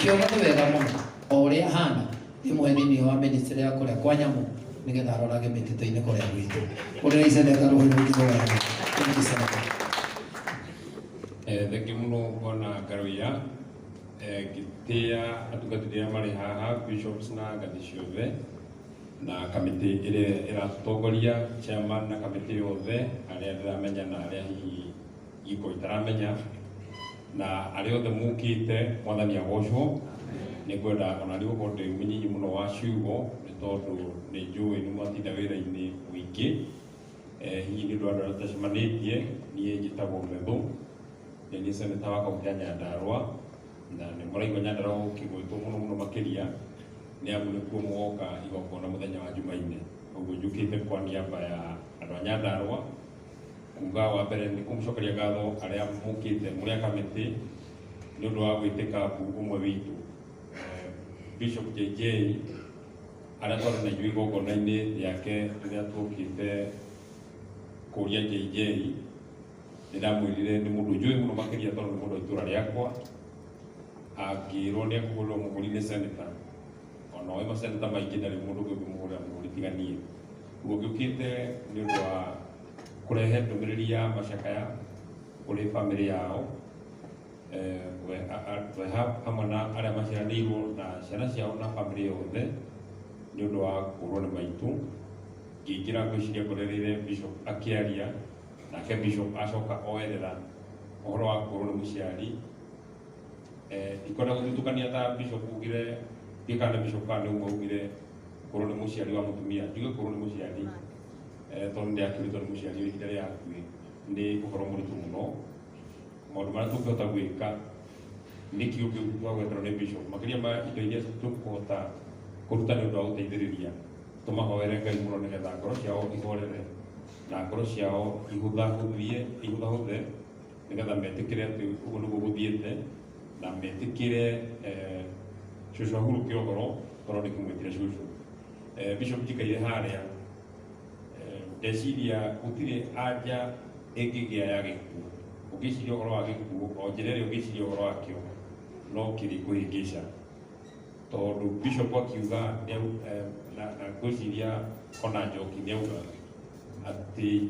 Ngĩona nĩ wega mũno o ũrĩa ahana ndĩmũhe thĩinĩ wa ministry ya kũrĩa kwa nyamũ nĩgetha arorage mĩtitũ-inĩ kũrĩa gwitũ. Ũrĩa iceneta rũhĩ rũngĩ rwega. Thank you, Senator. Thengiũ mũno Bwana Ngaruiya. Ngĩtĩĩa atungatĩri arĩa marĩ haha, bishops na ngathĩ ciothe na kamĩtĩ ĩrĩa ĩratũtongoria, chairman na kamĩtĩ yothe, arĩa ndĩramenya na arĩa hihi ingĩkorwo itaramenya, na arĩa othe mũkĩte, Mwathani agocwo. Nĩ ngwenda ona niĩ gũkorwo ndĩ mũnyinyi mũno wa ciugo, nĩ tondũ nĩ njũĩ nĩ mwatinda wĩra-inĩ mũingĩ. Hihi nĩ ũndũ wa andũ arĩa tũtacemanĩtie, niĩ njĩtagwo Methu, nĩ niĩ senator wa kaunti ya Nyandarua, na nĩ mũraigua Nyandarua gũkĩgwetwo mũno mũno makĩria, nĩ amu nĩkuo mũgoka igongona mũthenya wa Jumaine. Ũguo njũkĩte kwa niaba ya andũ a Nyandarua kuga wa mbere nĩ kũmũcokeria ngatho arĩa mũkĩte mũrĩ a kamĩtĩ nĩ ũndũ wa gwĩtĩka mbu ũmwe witũ. Bishop JJ arĩa twarĩ na inyuĩ igongona-inĩ rĩake rĩrĩa tuokĩte kũria JJ, nĩ ndamwĩrire nĩ mũndũ njũĩ mũno makĩria tondũ nĩ mũndũ wa itũra rĩakwa, angĩrwo nĩ ekũhũrĩrwo mũhũri nĩ senator, ona oĩ maseneta maingĩ ndarĩ mũndũ ũngĩ ũngĩmũhũrĩra mũhũri tiga niĩ. Ũguo ngĩũkĩte nĩ ũndũ wa kũrehe ndũmĩrĩri ya macakaya kũrĩ bamĩrĩ yao, we hamwe na arĩa maciaranĩirwo na ciana ciao na bamĩrĩ yothe nĩ ũndũ wa kũrwo nĩ maitũ. Ngĩingĩra ngwĩciria ngorereire bishop akĩaria, nake bishop acoka oerera ũhoro wa kũrwo nĩ mũciari. Ndikwenda gũthutũkania ta bishop ugire, ndiũĩ kana nĩ bishop kana nĩ ũmwe ugire kũrwo nĩ mũciari wa mũtumia, njuge kũrwo nĩ mũciari, tondũ nĩ akĩrĩtwo nĩ mũciari ihinda rĩa hakuhĩ, nĩ ũhoro mũritũ mũno. Maũndũ marĩa tũngĩhota gwĩka nĩ kiugo kĩu twagweterwo nĩ bishop, makĩria ma indo iria tũkũhota kũruta nĩ ũndũ wa gũteithĩrĩria, tũmahoere Ngai mũno nĩgetha ngoro ciao ihorere na ngoro ciao ihũthahũthie, ihũthahũthe nĩgetha metĩkĩre atĩ ũguo nĩguo gũthiĩte, na metĩkĩre cũcũ ahurũke ũhoro tondũ nĩ kũmwĩtire cũcũ. Bishop njikaire harĩa, ndeciria gũtirĩ anja ĩngĩgĩa ya gĩkuũ. Ũngĩciria ũhoro wa gĩkuũ, o njĩra ĩrĩa ũngĩciria ũhoro wakĩo, no kĩrĩ kũhĩngĩca. Tondũ bishop akiuga, na ngwĩciria ona Njoki nĩ auga atĩ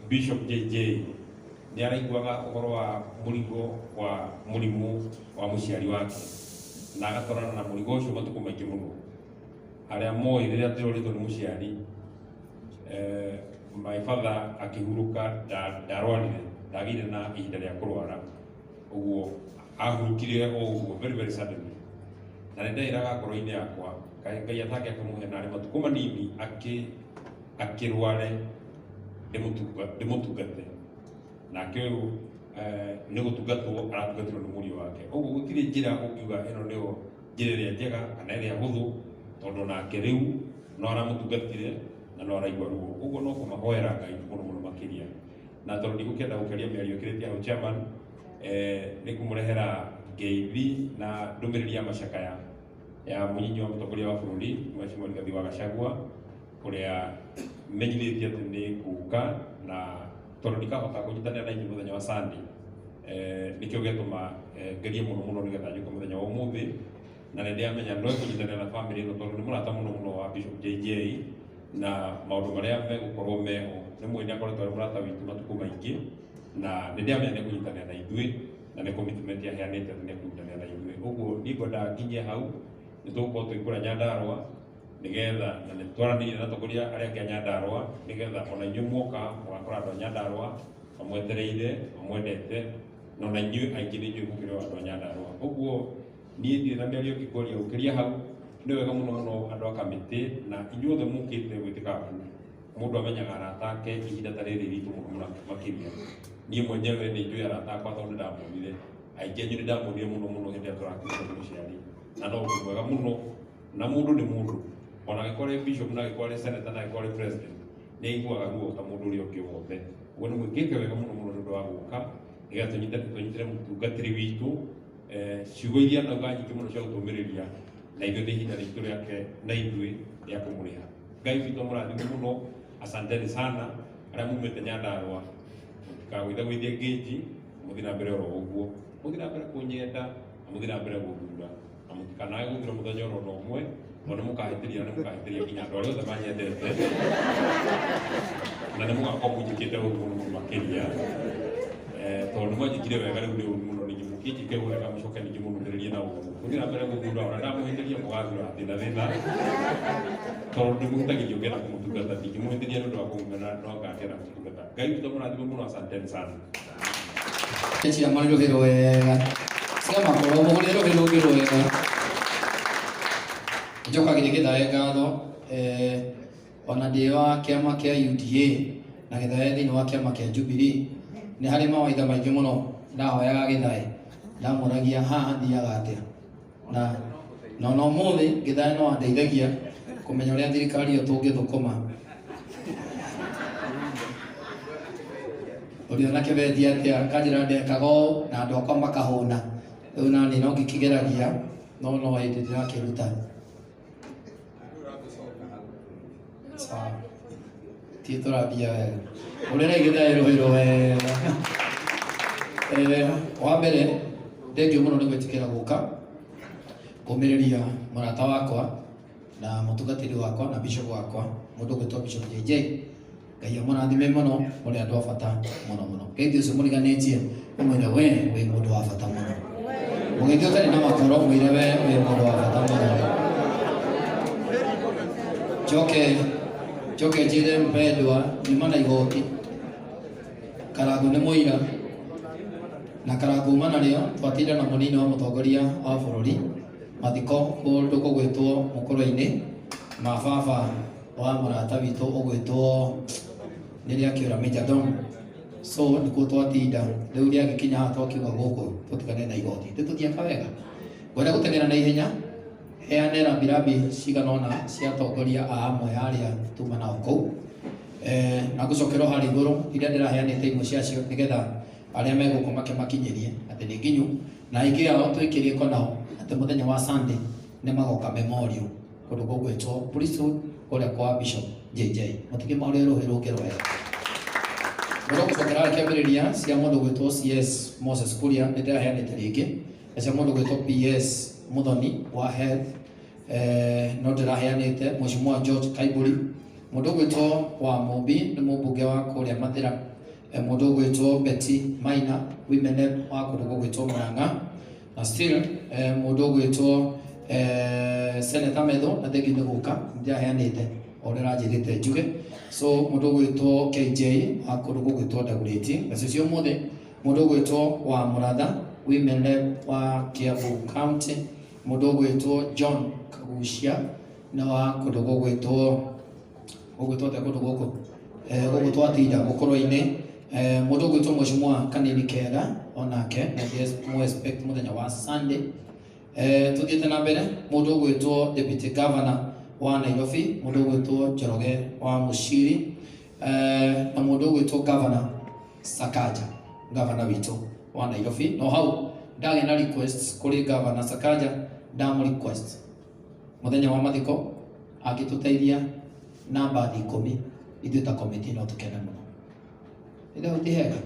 Bishop JJ nĩ araiguaga ũhoro wa mũrigo wa mũrimũ wa mũciari wake, na agatwarana na mũrigo ũcio matukũ maingĩ mũno. Arĩa moĩ rĩrĩa ndĩrorĩtwo nĩ mũciari, my father akĩhurũka, ndarwarire, ndagĩire na ihinda rĩa kũrwara, ũguo ahurũkire o ũguo very very suddenly. Na nĩ ndeĩraga ngoro-inĩ yakwa, kaĩ Ngai atangĩakĩmũhe narĩ matukũ manini akĩrware ndĩmũtungate. Nake ũyũ nĩ gũtungatwo aratungatĩrwo nĩ mũriũ wake. Ũguo gũtirĩ njĩra ũngiuga ĩno nĩyo njĩra ĩrĩa njega kana ĩrĩa hũthũ, tondũ nake rĩu no aramũtungatire na no araigua ruo. Ũguo no kũmahoera Ngai mũno mũno makĩria. Na tondũ ndigũkĩenda gũkĩaria mĩario ĩkĩrĩtie hau chairman, nĩ ngũmũrehera ngeithi na ndũmĩrĩri ya macakaya ya mũnyinyi wa mũtongoria wa bũrũri Mheshimiwa Rigathi wa Gachagua, ũrĩa menyithĩtie atĩ nĩ ngũka, na tondũ ndikahota kũnyitanĩra na inyuĩ mũthenya wa Sunday, nĩkĩo gĩatũma ngerie mũno mũno nĩgetha njũke mũthenya wa ũmũthĩ, na nĩ ndĩramenya no kũnyitanĩra na bamĩrĩ ĩno tondũ nĩ mũrata mũno mũno wa Bishop JJ, na maũndũ marĩa megũkorwo meho nĩ mũĩ nĩ akoretwo arĩ mũrata witũ matukũ maingĩ, na nĩ ndĩramenya nĩ kũnyitanĩra na ithuĩ, na nĩ commitment aheanĩte atĩ nĩ ekũnyitanĩra na ithuĩ. Ũguo niĩ ngwendaga nginyie hau, nĩ tũgũkorwo twĩ kũrĩa Nyandarua nĩgetha, na nĩ twaranĩirie na atongoria arĩa angĩ a Nyandarua nĩgetha ona inyuĩ muoka mũgakora andũ a Nyandarua mamwetereire, mamwendete, na ona inyuĩ aingĩ nĩ inyuĩ mũkĩrĩ andũ a Nyandarua. Ũguo niĩ ndirĩ na mĩario ĩngĩ kwaria gũkĩria hau. Nĩ wega mũno mũno andũ a kamĩtĩ na inyuothe mũkĩte gwĩtĩka mbu. Mũndũ amenyaga arata ake ihinda ta rĩrĩ iritũ mũno mũno makĩria. Niĩ mwenyewe nĩ njũĩ arata akwa tondũ nĩ ndamonire, aingĩ anyu nĩ ndamonire mũno mũno hĩndĩ ĩrĩa tũrakuĩte nĩ mũciari, na no ũndũ mwega mũno. Na mũndũ nĩ mũndũ, ona angĩkorwo arĩ bishop, na angĩkorwo arĩ senator, na angĩkorwo arĩ president, nĩ aiguaga ruo ta mũndũ ũrĩa ũngĩ wothe. Ũguo nĩ mwĩkĩte wega mũno mũno nĩ ũndũ wa gũka nĩgetha tũnyitĩre mũtungatĩri witũ. Ciugo iria anauga nyingĩ mũno cia gũtũmĩrĩria, na ithuĩ nĩ ihinda ritũ rĩake na ithuĩ rĩa kũmũrĩha. Ngai witũ amũrathime mũno, asanteni sana arĩa mumĩte Nyandarua, mũtikagũithagũithie ngĩnji, mũthiĩ na mbere oro ũguo, mũthiĩ na mbere kũnyenda na mũthiĩ na mbere gũthura na Mũtikanae gũthura mũthenya oro na ũmwe, tondũ nĩ mũkahĩtĩria, na nĩ mũkahĩtĩria nginya andũ arĩa othe manyendete, na nĩ mũgakorwo mũnjĩkĩte ũru mũno mũno makĩria. Tondũ nĩ mwanjĩkire wega, rĩu nĩ ũru mũno ningĩ mũkĩnjĩke wega, mũcoke ningĩ mũnũmĩrĩrie na ũru. Gũthiĩ na mbere gũthura, ona ndamũhĩtĩria mũgathura thĩna thĩna, tondũ ndĩmũhĩtagĩria ngenda kũmũtungata, ndingĩmũhĩtĩria nĩ ũndũ wa kũmũmena, no ngakena kũmũtungata. Ngai witũ amũrathime mũno, asanteni sana. Cia marĩ rũhĩ rwega cia makorwo mũhũrĩre rũhĩ rũngĩ rwega. Njokagĩria Gĩthae ngatho, ona ndĩ wa kĩama kĩa UDA na Gĩthae thĩinĩ wa kĩama kĩa Jubilee, nĩ harĩ mawaitha maingĩ mũno ndahoyaga Gĩthae, ndamũragia haha thiaga atĩa, na na ũmũthĩ Gĩthae no andeithagia kũmenya ũrĩa thirikari ĩyo tũngĩthũkũma. Ũrĩa na kĩbethi atĩa kanjĩra ndekaga ũũ na andũ akwa makahũna, rĩu nani no ngĩkĩgeragia, no no hĩndĩ ndĩrakĩruta. Sawa, ti tũrambia wega ũrĩa Gĩthae rũhĩ rwega. Wa mbere, thengio mũno nĩ gwĩtĩkĩra gũka kũmĩrĩria mũrata wakwa na mũtungatĩri wakwa na bishop wakwa, mũndũ ũgwĩtwo Bishop JJ. Ngai amũrathime mũno, mũrĩ andũ a bata mũno mũno. Ngeithio ũcio mũriganĩtie, ũmwĩre we wĩ mũndũ wa bata mũno. Mũgeithio ũtarĩ na makoro, mwĩre we wĩ mũndũ wa bata mũno. Njoke njoke njĩre mpendwa, nyuma na igoti, Karangũ nĩ mũira, na Karangũ uma narĩo twatinda na mũnini wa mũtongoria wa bũrũri mathiko kũndũ kũgwĩtwo mũkũrwe-inĩ ma baba wa mũrata witũ ũgwĩtwo nĩrĩa kĩũra Major Don. So nĩkuo twatinda, rĩu rĩagĩkinya haha twakiuga gũkũ tũtigane na igoti, tũthiaka wega. Ngwenda gũteng'era na ihenya heane rambirambi cigana ũna cia atongoria a amwe arĩa tuma nao kũu, na ngũcokerwo harĩa igũrũ iria ndĩraheanĩte imwe ciacio, nĩgetha arĩa megũkũ makĩmakinyĩrie atĩ nĩ nginyu, na aingĩ ao twĩkĩrĩko nao atĩ mũthenya wa Sunday nĩ magoka memorial kũndũ gũgwĩtwo Priesthood kũrĩa kwa Bishop JJ. Mũtikĩmahũrĩre rũhĩ rũngĩ rwega. Ngwenda gũcokera harĩa kĩambĩrĩria cia mũndũ gwĩtwo CS Moses Kuria, nĩ ndĩraheanĩte rĩngĩ, na cia mũndũ gwĩtwo PS Muthoni wa Health, no ndĩraheanĩte Mheshimiwa George Kaiburi, mũndũ ũgwĩtwo wa Mũmbi nĩ mũmbunge wa kũrĩa Mathĩra, mũndũ ũgwĩtwo Betty Maina, women rep wa kũndũ gũgwĩtwo Murang'a, na still mũndũ ũgwĩtwo Senator Metho, na thengiũ nĩ gũka, ndĩraheanĩte o ũrĩa ũranjĩrĩte njuge. So mũndũ ũgwĩtwo KJ wa kũndũ gũgwĩtwo Dagoretti, nacio cia ũmũthĩ mũndũ ũgwĩtwo wa Mũratha, women rep wa Kiambu County, mũndũ ũgwĩtwo John Kagucia nĩ wa kũndũ gũgwĩtwo atĩa kũndũ gũkũ, gũkũ twatinda mũkũrwe-inĩ. Mũndũ ũgwĩtwo Mheshimiwa Kanini Kega onake na mo expect mũthenya wa Sunday. Tũthiĩte na mbere, mũndũ ũgwĩtwo Deputy Governor wa Nairobi, mũndũ ũgwĩtwo Njoroge wa Mushiri, na mũndũ ũgwĩtwo Governor Sakaja, governor witũ wa Nairobi. No hau ndagĩa na request kũrĩ Governor Sakaja, ndamũ request mũthenya wa mathiko angĩtũteithia na mbathi 10, ithuĩ ta committee no tũkene mũno. Ithe hau ti hega,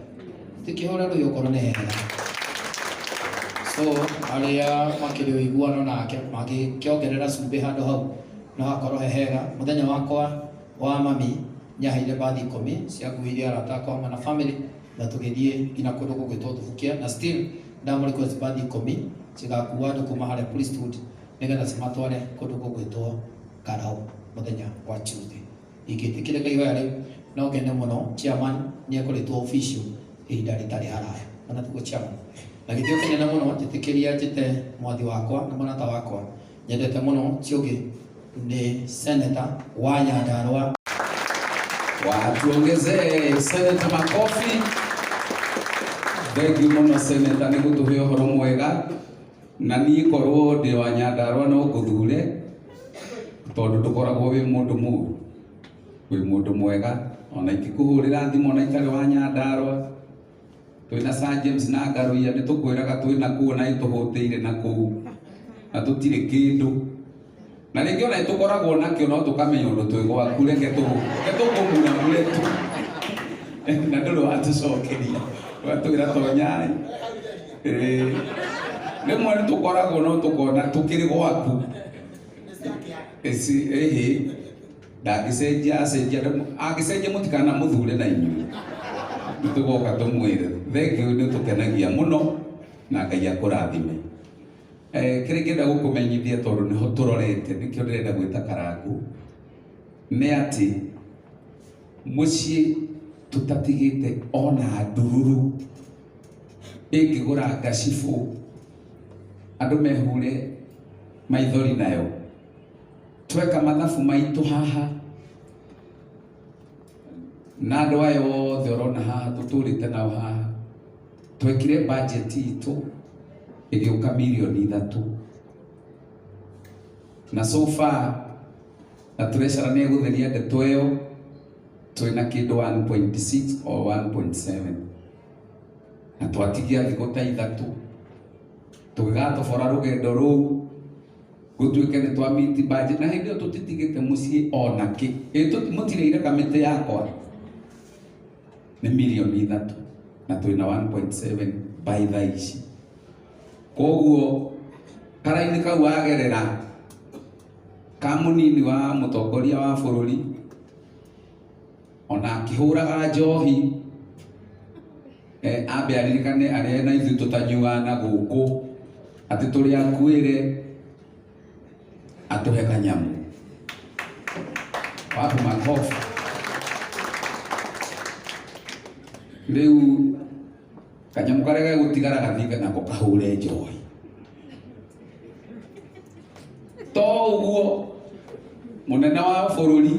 tikĩhũre rũĩ okorwo nĩ hega. So arĩa makĩrĩ ũiguano nake mangĩkĩongerera cumbĩ handũ hau no hakorwo he hega. Mũthenya wakwa wa mami nĩaheire mbathi 10 cianguĩire arata akwa hamwe na family, na tũgĩthiĩ nginya kũndũ gũgwĩtwo Thubukia, na still ndamũ request mbathi 10 cigakua andũ kuma harĩa Priesthood nĩgetha cimatware kũndũ gũgwĩtwo Karau mũthenya wa Tuesday. Ingĩtĩkĩrĩka ihoya rĩu no ngene mũno. Chairman nĩ ekũrĩtwo official ihinda rĩtarĩ haraya, ona tiguo chairman? Na gĩtĩo kĩnene mũno, njĩtĩkĩria njĩte mwathi wakwa na mũrata wakwa nyendete mũno, ti ũngĩ nĩ Senator wa Nyandarua. Watuongezee Senator makofi. Thengiũ mũno Senator nĩ gũtũhe ũhoro mwega, na niĩ korwo ndĩ wa Nyandarua no ngũthure, tondũ ndũkoragwo wĩ mũndũ mũru, wĩ mũndũ mwega. Ona ingĩkũhũrĩra thimũ ona itarĩ wa Nyandarua, twĩna Sir James na Ngaruiya nĩ tũkwĩraga twĩna kuo na ĩtũhũtĩire na kũu na tũtirĩ kĩndũ, na rĩngĩ ona nĩtũkoragwo nakĩo no tũkamenya ũndũ twĩ gwaku, reke tũkũmuramure tu, na ndũrĩ watũcokeria, ũgatwĩra tonyai. Rĩmwe nĩ tũkoragwo no tũkona tũkĩrĩ gwaku. Ĩci ĩhĩ ndangĩcenjia acenjia angĩcenjia mũtikana mũthure na inyuĩ. Nĩtũgoka tũmwĩre thengiũ nĩ tũkenagia mũno na Ngai akũrathime. Kĩrĩa ingĩenda gũkũmenyithia tondũ nĩho tũrorete nĩkĩo ndĩrenda gwĩta Karangũ nĩ atĩ mũciĩ tũtatigĩte ona ndururu ĩngĩgũra ngacibũ andũ mehure maithori nayo. Tweka mathabu maitũ haha na andũ aya othe ũrona haha tũtũrĩte nao haha twekire budget itũ ĩgĩũka mirioni 3 na so far na tũrecara nĩ egũtheria ndeto ĩyo twĩna kĩndũ 1.6 or 1.7 na twatigia thikũ ta 3 tũgĩgatobora rũgendo rũu gũtuĩke nĩ twa meet budget na hĩndĩ ĩyo tũtitigĩte mũciĩ ona kĩ mũtirĩire kamĩtĩ yakwa nĩ mirioni 3 na twĩna 1.7 by thaa ici. Koguo karaini kau wagerera ka mũnini wa mũtongoria wa bũrũri ona akĩhũraga njohi ambe aririkane arĩa na ithuĩ tũtanyuaga na gũkũ atĩ tũrĩ akuĩre atũhe kanyamu. Wapi makofi? Rĩu kanyamu karĩa gegũtigara gathiĩ nako kahũre njohi. To ũguo mũnene wa bũrũri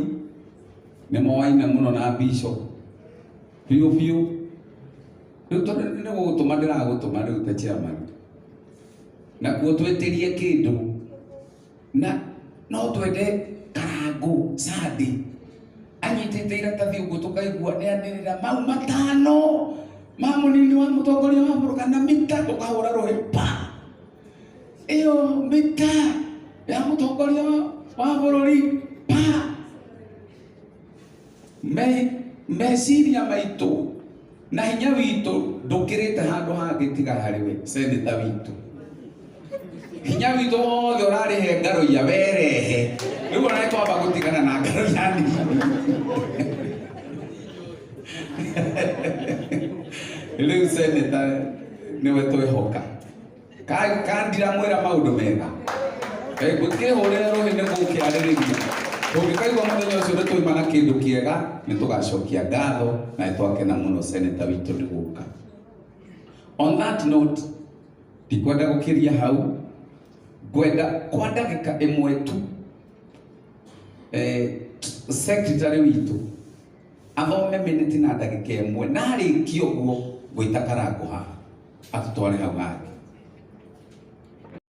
nĩ moaine mũno na Bishop biũ biũ. Rĩu tondũ nĩ gũgũtũma ndĩragũtũma rĩu ta chairman nakuo twĩtĩrie kĩndũ na no twende Karangũ Sandi anyitĩte iratathi ũguo tũkaigua nĩ anĩrĩra mau 5 ma mũnini wa mũtongoria wa bũrũri kana mita tũkahũra rũhĩ pa ĩyo mita ya mũtongoria wa bũrũri pa. Meciria maitũ na hinya witũ ndũkĩrĩte handũ hangĩ tiga harĩ we seneta witũ. Hinya witũ wothe ũrarĩhe ngaroia werehe. Rĩu ona nĩtwamba gũtigana na ngaroia nini. Rĩu seneta nĩwe twehoka. Kandiramwĩra maũndũ mega. Ngũkĩhũrĩra rũhĩ nĩ gũkĩarĩrĩria. Tũngĩkaigua mũthenya ũcio nĩ twauma na kĩndũ kĩega nĩ tũgacokia ngatho na nĩ twakena mũno seneta witũ nĩ gũka. On that note, ndikwenda gũkĩria hau, ngwenda kwa ndagĩka ĩmwe tu secretary witũ athome minute na ndagĩka ĩmwe na arĩkia ũguo ngwĩta Karangũ haha atũtware hau hangĩ.